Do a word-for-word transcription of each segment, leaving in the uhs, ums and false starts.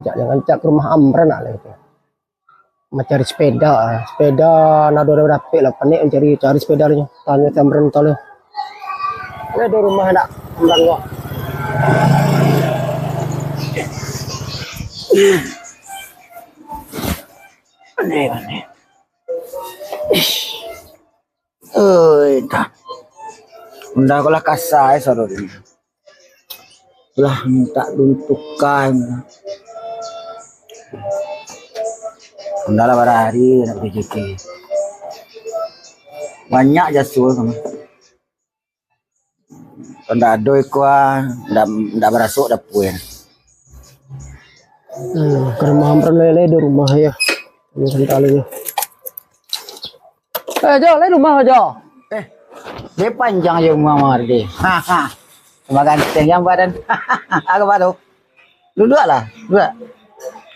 Cak, jangan cak ka rumah Amran lah itu. Mancari sepeda, sepeda nan ado dapek lah, panek mancari, cari sepeda nyo. Tanyo si Amran tadi. Ado rumah ndak, Amran ko? Aneh, aneh. Oi, dah. Udah ko lah kasar, eh, suaro ni. Lah, mintak duntukan. Udah lah, bara hari nak P J K. Banyak jaso tu. Kalau ndak ado iko, ah, ndak, ndak barasuk dapua. Hmm, ka rumah Amran lai, lai ado rumah yo. Ini santalo yo. Eh, Jo, lai rumah, Jo. Eh, dia panjang je rumah Amran tadi. Ha, ha. Sama ganteng yang badan. Apa tu? Duduaklah, duduak.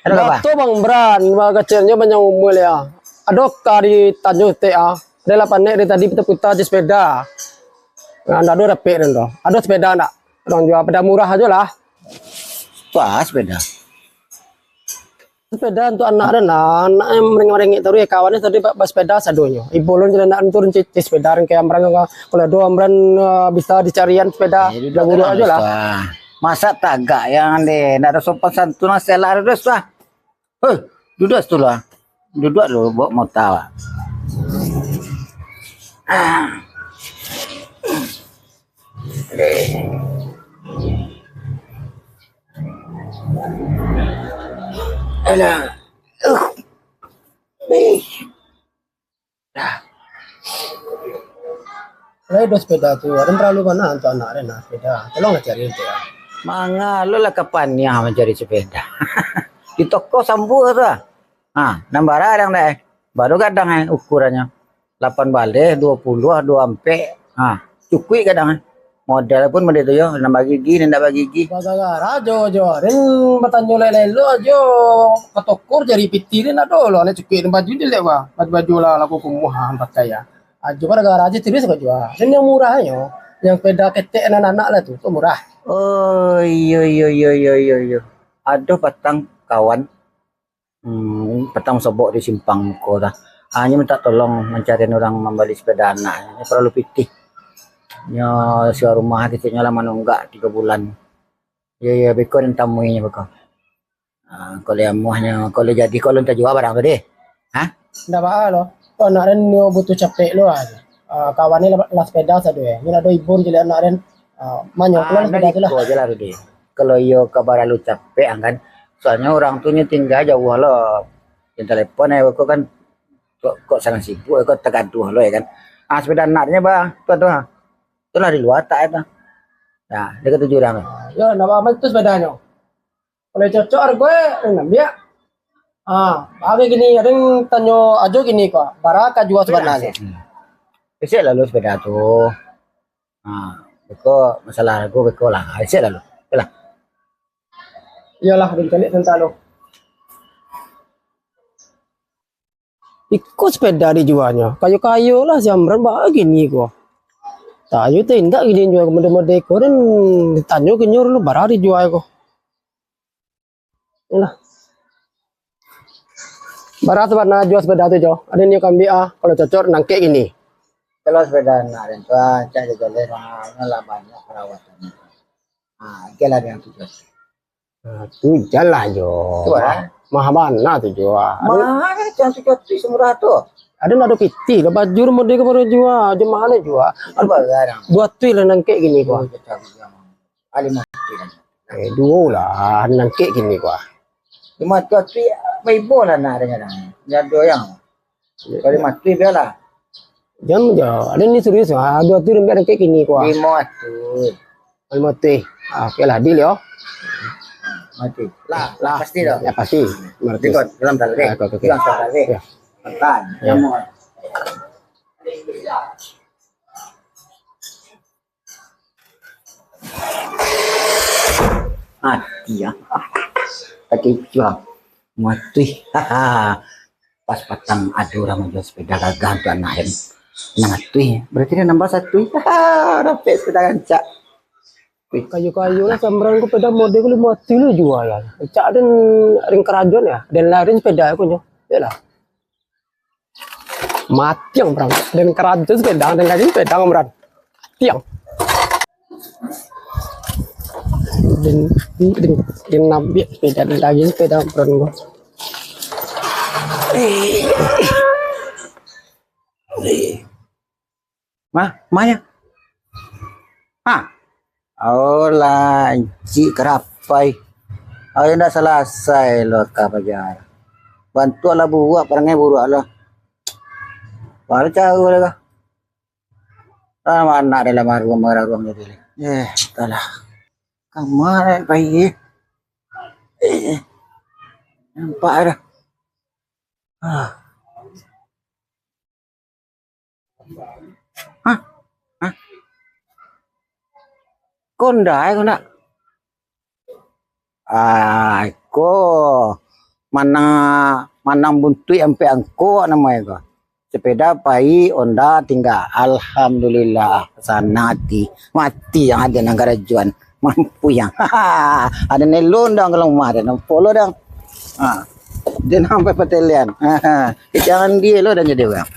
Ado apa? Batua Bang Amran, Bang Kacil nyo panjang umua lah. Ado ka ditanyo tek ah. Ado lah panek dari tadi puta-puta jo sepeda. Nah, ndak ado dapek den tu. Ado sepeda ndak? Urang jua sepeda murah ajo lah. Apa sepeda? Sepeda untuk anak den lah. Anak yang merengek-merengek taruih kawan tadi ba-, basepeda sadonyo. Ibo lun jalan anak turun cicih sepeda den ka Amran ka. Kalau ado Amran, eh, bisa dicarian sepeda. Eh, duduk lah, ajo lah. Masa tagak yang deh, ndak ado sopan santun lah, selah duduk sudah. Hei, duduk situ lah. Duduk dulu, bawa mota lah. Ah. Alah. Uh. Eh. Dah. Lai do sepeda tu, aden paralu bana untuak anak aden lah sepeda. Tolonglah cari untuak. Manga lo lah ka paniah mancari sepeda. Di toko sambuah tu lah. Ha, nan bara gadang dek. Baru gadang eh ukurannyo. Lapan baleh, duo puluah, duo ampek. Ha, cukuik gadang eh. Model pun model tu yo, nan bagigi, nan indak bagigi. Gara-gara jo, jo, den batanyo lelo-lelo ajo, ka toko cari piti den ado lo, anak cukuik den baju jelek bah, baju-baju lah laku kumuah den pakai ya. Ajo gara-gara ajo terus ka jua. Den yang murah nyo, yang sepeda ketek anak-anak lah tu, tu murah. Oh, iyo, iyo, iyo, iyo, iyo, iyo. Ado patang kawan Hmm, patang sobok di simpang muko tu. Ah, nyo mintak tolong mancarian urang mambali sepeda anak. Nyo paralu pitih. Nyo sewa rumah keceknyo lah manunggak tigo bulan. Iyo, iyo, beko den tamui nyo beko. Ah, kalau amuahnyo, kalau jadi, kalau enta jua barang tu deh. Ha? Ndak baa lo. Anak den nyo butuh capek lo ah. Ah, kawan ni lah, lah sepeda sado eh. Nyo nak do ibun je lah anak den. Ah, manyo pulang sepeda tu lah. Iko je lah tu deh. Kalau iyo ka baralu capek kan. Soalnyo urang tu nyo tingga jauah lo. Yang telepon eh, kok kan, kok, kok sangat sibuk, kok tagaduah lo ya kan. Ah, sepeda anaknyo bah, tu tu ha. Tu lah di lua tak itu. Nah, dia kata jurang tu. Yo, nak aman tu sepedanyo. Kalau cocok harga eh, ambiak. Ah, bagi gini, ada yang tanyo ajo gini kok. Bara ka jua sebenarnyo. Esok lalu sepeda tu. Ha, beko masalah harga beko lah. Ha, isi lalu. Oke lah. Iyolah, den caliak tantang lo. Iko sepeda dijualnyo. Kayo-kayo lah si Amran baa gini ko. Tayo tu indak gini jua model-model ko den ditanyo gini dulu bara dijual ko. Iyolah. Bara sabana jua sepeda tu, Jo? Ado nio ka ambiak ah, kalau cocok nangkek gini. Kalau sepeda anak den tu ah, cak jo jaleh lah, lah banyak perawatan. Ah, oke lah dengan tu, Jo. Ah, tu jan lah, Jo. Tu, ah. Mahal bana tu, Jo. Mahal kan, cak tu, Jo, tu semurah tu. Ado nak ado pitih lah, baju rumah dia kepada jua, jo mahal jua. Ado barang. Dua tu lah nangkek gini ko. Oh, cak tu, Jo. Ah, limo tu lah. Eh, duo lah, nangkek kini ko ah. Limo tu, tu, baibo lah nak dengan. Jado yang. Kalau limo tu, biarlah. Jam jo, ado ni serius ah, duo tu lembek nangkek kini ko ah. Limo tu. Limo tu. Ah, oke lah, deal yo. Mati. Lah, lah, pasti dah. Ya, pasti. Lima ratus. Ikut, dalam tali. Ah, oke, oke, oke. Dalam tali. Ya. Makan, ya. Limo. Mati ya. Pakai picuang. Mati. Pas patang ado urang manjual sepeda gagah tu anak em. Nah, tu ya. Berarti dia nambah satu. Dapek sepeda rancak. Kayo-kayo lah, Amran ko, sepeda model ko limo ratuih lo jua lah. Cak den, ring karajo yo, den larian sepeda ko nyo. Yolah. Mati Amran. Den karajo sepeda, den larian sepeda Amran. Tiang. Den, den, den ambiak sepeda, den larian sepeda Amran ko. Mah, mah yo. Ha. Alah, Encik Karapai. Ayo ndak salasai lo ka paja. Bantuak lah buruak, parangai buruak lo. Pado caro lah ka. Ah, anak dalam aruang mararuang jadi. Eh, entahlah. Kama pai, eh. Eh, nampak dah. Ah. Hah? Hah? Ko ndak, ko ndak. Ah, ko manang, manang buntuik ampek angkok namo ko. Sepeda pai, onda tingga. Alhamdulillah, sanang ati. Mati nan ado nan karajoan. Mampu nan. Ado nelo dang kalau rumah ado, nampak lo dang. Ha. Jan sampai patelean. Ha. Jangan dia lo dan jadi urang.